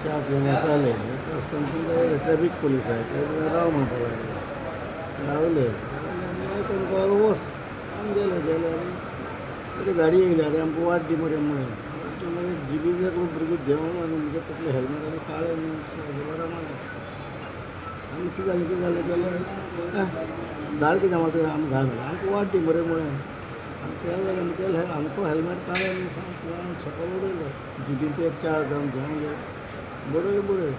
च्या पिवन येताले. येता आसतना तुमकां ट्रॅफीक पोलीस आहे ते राव म्हणपाक लागले. रावले आनी तुमकां वच. आमी गेले. गेले आनी ते गाडी येयली. आरे, आमकां वाट दी मरे म्हळें. ते मागीर जिबी भुरगे देंवन आनी म्हज्या तकले हेल्मेट आनी काळें बरें मारलें. आनी कितें जालें, कितें जालें जाल्यार, धाड कितें मागता आमी घाल, आमकां वाट दी मरे म्हळें. आनी तें जालें मुगेलें आमकां हेल्मेट काडलें आनी सामकें सकयल उडयलो. जिबीन ते एक चार जाण देंवले, बडय बडय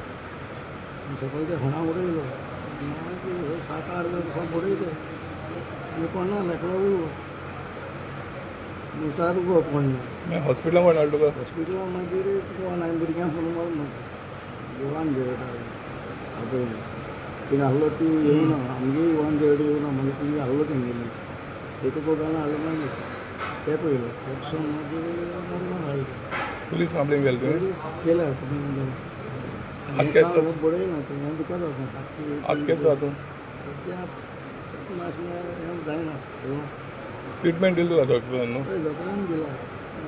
आनी सकयल ते खणा उडयलो. मागीर सात आठ जाण सामकें बडयले आनी कोण ना, एकलो उरलो मुखार उबो, कोण ना. हॉस्पिटलान कोण हाडलो तुका? हॉस्पिटलान मागीर कोण हांवें भुरग्यांक फोन मारून म्हणटा 108 आपयलें. थिंगा आहलो ती येवना, आमगे 108 येवना. मागीर ती आहलो तेंगेली एक कोटान हाडलो. मागीर ते पयलो तेपसून मागीर मडगांव हाडले. पुलीस कंप्लेन केली तुवें? पोलीस केल्या, कंप्लेन केल्या. आत केस? बडयना तें, हें दुखत आसा. आत केस आसा तूं? सद्या मातशें म्हळ्यार हें जायना. ट्रिटमेंट दिली तुका डॉक्टरान न्हू? हय, डॉक्टरान दिला.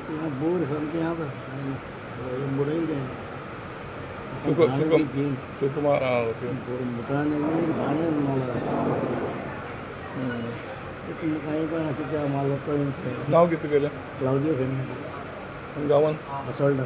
हें बोर सामकें आसा, बडयलें तें. सुक सुक सुकुमार आं, ओके. मुठान दाण्यान मारला. कांय कळना कित्याक मारलो तो. नांव कितें तुगेलें? क्लावदियो फेर्नांडीस. गांवान? असोल्डा.